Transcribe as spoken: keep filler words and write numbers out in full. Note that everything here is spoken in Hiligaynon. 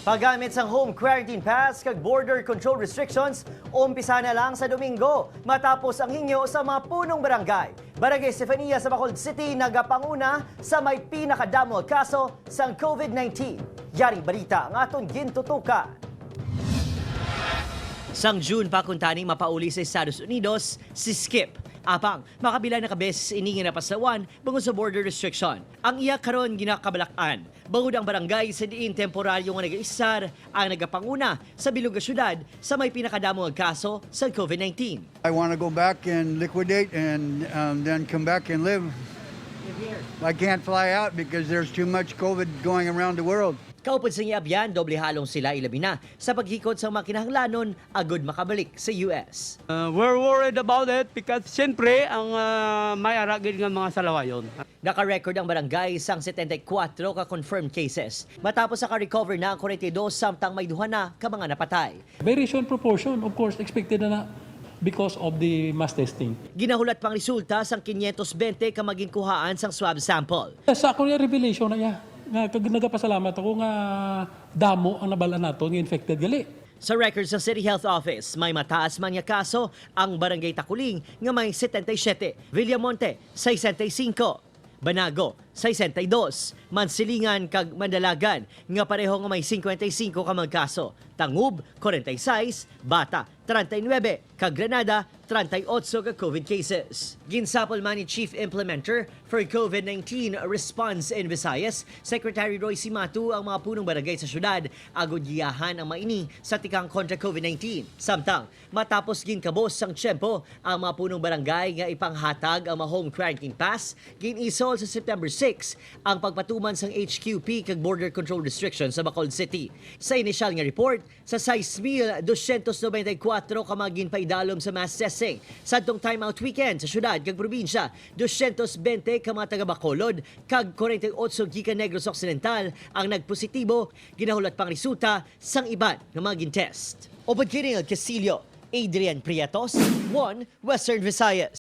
Paggamit sang home quarantine pass kag border control restrictions umpisa na lang sa Domingo, matapos ang hingyo sa mga punong barangay. Barangay Stefania sa Bacolod City nagapanguna sa may pinakadamo nga kaso sang COVID nineteen. Yaring balita ang aton gintutukan. Sang June pa kuntani mapauli sa Estados Unidos si Skip. Apang, makabilang na ka beses ini nga napasawan bangod sa border restriction. Ang iya karon ginakabalak-an, bangod ang barangay sa diin temporaryo nga nagaistar ang nagapanguna sa bilog nga syudad sa may pinakadamo nga kaso sa COVID nineteen. I want to go back and liquidate and um, then come back and live. I can't fly out because there's too much COVID going around the world. Kaupod sang iya abyan, doble halong sila, ilabi na sa paghikot sa mga kinahanglanon agud makabalik sa U S. Uh, we're worried about it because siyempre ang uh, may aragid nga mga salawayon. Naka-record ang barangay sang setenta y kuwatro ka confirmed cases, matapos naka-recover na ang kwarenta y dos, samtang may duha na ka mga napatay. Variation proportion, of course, expected na na because of the mass testing. Ginahulat pang resulta sang quinientos bente ka mga ginkuhaan sang swab sample. Sa ako nga revelation na iya, nga kag nagapasalamat ako nga damo ang nabal-an nato nga infected gali. Sa records sa City Health Office, may mataas man nga kaso ang Barangay Taculing nga may setenta y siyete, Villamonte sesenta y cinco, Banago sesenta y dos, Mansilingan kag Mandalagan nga pareho nga may cincuenta y cinco ka mga kaso, Tangub kwarenta y seis, Bata treinta y nuebe, kag Granada treinta y ocho ka COVID cases. Ginsapol man ni Chief Implementer for COVID nineteen Response in Visayas, Secretary Roy Cimatu, ang mga punong barangay sa syudad agud giyahan ang mga ini sa tikang kontra COVID nineteen. Samtang, matapos ginkabos sang tiyempo ang mga punong barangay nga ipanghatag ang mga home quarantine pass, gin-isol sa September six ang pagpatuman sang H Q P kag border control restrictions sa Bacolod City. Sa inisyal nga report, sa sais mil dosyentos nobenta y kuwatro ka mga ginpaidalom sa mass testing sadtong timeout weekend sa syudad kag probinsya, dosyentos bente ka mga taga Bacolod kag kwarenta y ocho gikan Negros Occidental ang nagpositibo, ginahulat pang resulta sang iban nga mga gintest. Upod kini nga Castillo, Adrian Prietos, One Western Visayas.